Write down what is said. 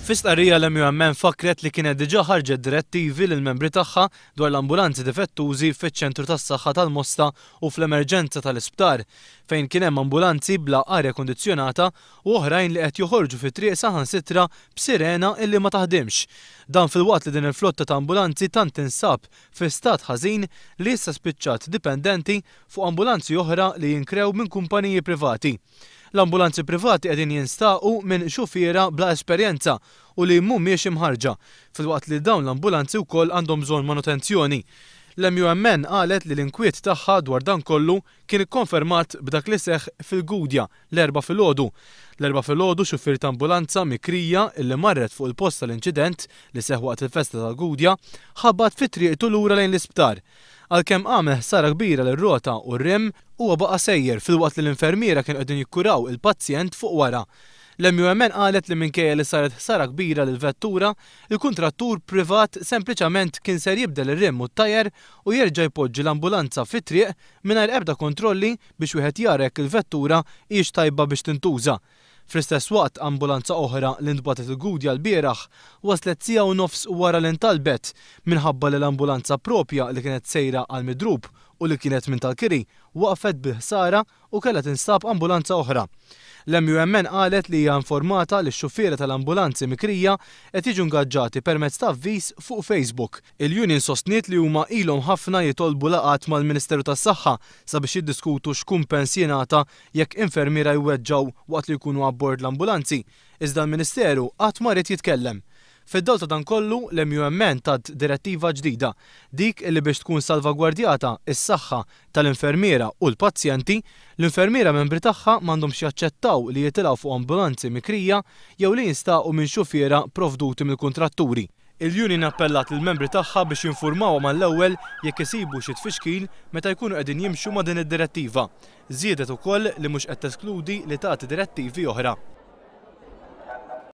Fi stqarrija l-MUMN fakkret li kienet diġà ħarġet direttivi lill-membri tagħha dwar l-ambulanzi difettużi fiċ-Ċentru tas-Saħħa tal-Mosta u fl-Emerġenza tal-Isptar, fejn kien hemm ambulanzi bla arja kundizzjonata u oħrajn li qed joħorġu fit-triq saħansitra b'sirena illi ma taħdimx. Dan filwaqt li din il-flotta ta' ambulanzi tant tinsab fi stat ħażin li issa spiċċat dipendenti fuq ambulanzi oħra li jinkrew minn kumpaniji privati. L-ambulanzi privati qegħdin jinstaqu minn xufiera bla esperjenza u li mhumiex imħarrġa, filwaqt li dawn l-ambulanzi wkoll għandhom bżonn manutenzjoni. L-MUMN qalet li l-inkwiet tagħha dwar dan kollu kien ikkonfermat b'dak li seħħ fil-Gudja l-Erbgħa filgħodu. L-Erbgħa filgħodu xufier ta' ambulanza mikrija illi marret fuq il-post tal-inċident li seħħ waqt il-festa tal-Gudja ħabat fi triqtu lura lejn l-isptar. Għalkemm għamel ħsara kbira lir-rota u r-rimm, huwa baqa' sejjer filwaqt li l-infermiera kienu qegħdin jikkuraw il-pazjent fuq wara. L-MUMN qalet li minkejja li saret ħsara kbira lill-vettura, il-kuntrattur privat sempliċament kien ser jibdel ir-rimm u t-tajer u jerġa' jpoġġi l-ambulanza fit-triq mingħajr ebda kontrolli biex wieħed jara jekk il-vettura hijiex tajba biex tintuża. Fl-istess waqt, ambulanza oħra li ntbagħtet il-Gudja lbieraħ waslet siegħa u nofs wara li ntalbet minħabba li l-ambulanza proprja li kienet sejra għall-midrub u li kienet minn tal-kiri waqfet bil-ħsara u kellha tinstab ambulanza oħra. L-MUMN qalet li hija informata li x-xufiera tal-ambulanzi mikrija qed jiġu ngaġġati permezz ta' avviż fuq Facebook. Il-union sostniet li huma ilhom ħafna jitolbu laqgħat mal-Ministeru tas-Saħħa sabiex jiddiskutu x'kumpens jingħata jekk infermiera jweġġgħu waqt li jkunu abbord l-ambulanzi, iżda l-Ministeru qatt ma ried jitkellem. Fid-dawl ta' dan kollu, l-MUMN tat direttiva ġdida, dik illi biex tkun salvagwardjata s-saħħa tal-infermiera u l-pazjenti, l-infermiera membri tagħha m'għandhomx jaċċettaw li jitilgħu fuq ambulanzi mikrija jew li jinstaqu minn xufiera provduti mill-kuntratturi. Il-union appellat lill-membri tagħha biex jinfurmawha mal-ewwel jekk isibu xi tfixkil meta jkunu qegħdin jimxu ma' din id-direttiva. Żiedet ukoll li mhux qed teskludi li tagħti direttivi oħra.